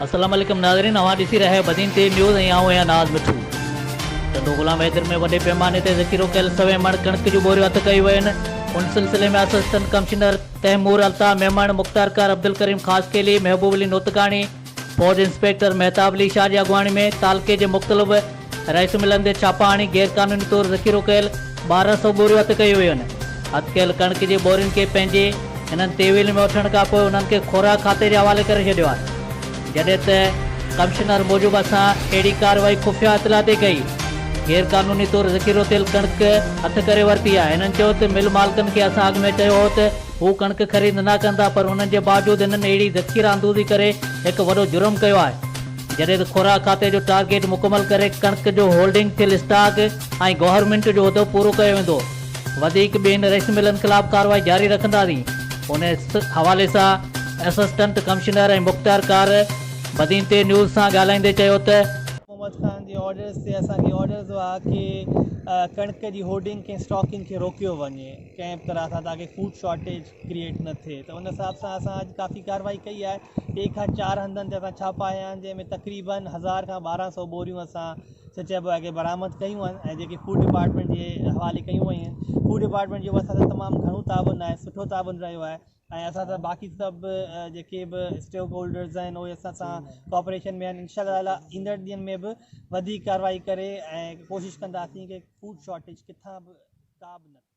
السلام عليڪم ناظرين اوهان ڏسي رهيا آهيو بدين تي نيوز ۽ آئون آهيان ناز مٺو. ٽنڊو غلام حيدر ۾ وڏي پيماني تي ذخيرو ڪيل سوين مڻ ڪڻڪ جون ٻوريون هٿ ڪيون ويون آهن ان سلسلي ۾ اسسٽنٽ ڪمشنر تيمور الطاف ميمڻ، مختيارڪار عبدالڪريم خاصخيلي، محبوب علي نوتڪاڻي، فوج انسپيڪٽر مهتاب علي شاهه جي اڳواڻي ۾ تعلقي جي مختلف رائيس ملن تي ڇاپا هڻي غير قانوني طور ذخيرو ڪيل 1200 ٻوريون هٿ ڪيون ويون آهن. هٿ ڪيل ڪڻڪ جي ٻورين کي پنهنجي هنن تحويل ۾ وٺڻ کانپوء انهن کي خوراڪ کاتي جي حوالي ڪري ڇڏيو آهي. جڏهن ته ڪمشنر موجب اسان اهڙي ڪارروائي خفيه اطلاع تي ڪئي. غير قانوني طور ذخيرو ٿيل ڪڻڪ هٿ ڪري ورتي آهي. هنن چيو ته مل مالڪن کي اسان اڳ ۾ چيو هو ته هو ڪڻڪ خريد نه ڪندا پر انهن جي باوجود هنن اهڙي ذخيره اندوزي ڪري هڪ وڏو جرم ڪيو آهي. جڏهن ته خوراڪ کاتي جو ٽارگيٽ مڪمل ڪري ڪڻڪ جو هولڊنگ ٿيل اسٽاڪ ۽ گورنمينٽ جو عهدو پورو ڪيو ويندو. وڌيڪ ٻين رائيس ملن خلاف ڪارروائي جاري رکنداسين. ان حوالي سان اسسٽنٽ ڪمشنر ۽ مختيارڪار بدين تي نيوز سان ڳالهائيندي چيو ته. محمد خان جي آرڊرز تي اسان کي آرڊرز هئا ڪي ڪڻڪ جي هولڊنگ کي اسٽاڪنگ کي روڪيو وڃي ڪنهن به طرح سان تاڪي فوڊ شارٽيج ڪريئيٽ نه ٿئي ته ان حساب سان اسان اڄ ڪافي ڪارروائي ڪئي آهي ٽي کان چار هنڌن تي اسان ڇاپا هنيا آهن جنهن ۾ تقريبن هزار کان 1200 ٻوريون اسان ڇا چئبو آهي ڪي برآمد ڪيون آهن ۽ جيڪي فوڊ ڊپارٽمينٽ جي حوالي ڪيون ويون آهن. فوڊ ڊپارٽمينٽ جو اسان سان تمام گهڻو تعاون آهي سٺو تعاون رهيو آهي ۽ اسان سان باقي سڀ جيڪي به اسٽيڪ هولڊرز آهن اهي اسان سان ڪوآپريشن ۾ آهن انشاء الله تعالي ايندڙ ڏينهن ۾ به وڌيڪ ڪارروائي ڪري ۽ ڪوشش ڪنداسين ڪي فوڊ شارٽيج ڪٿان به ڪا به نه ٿئي.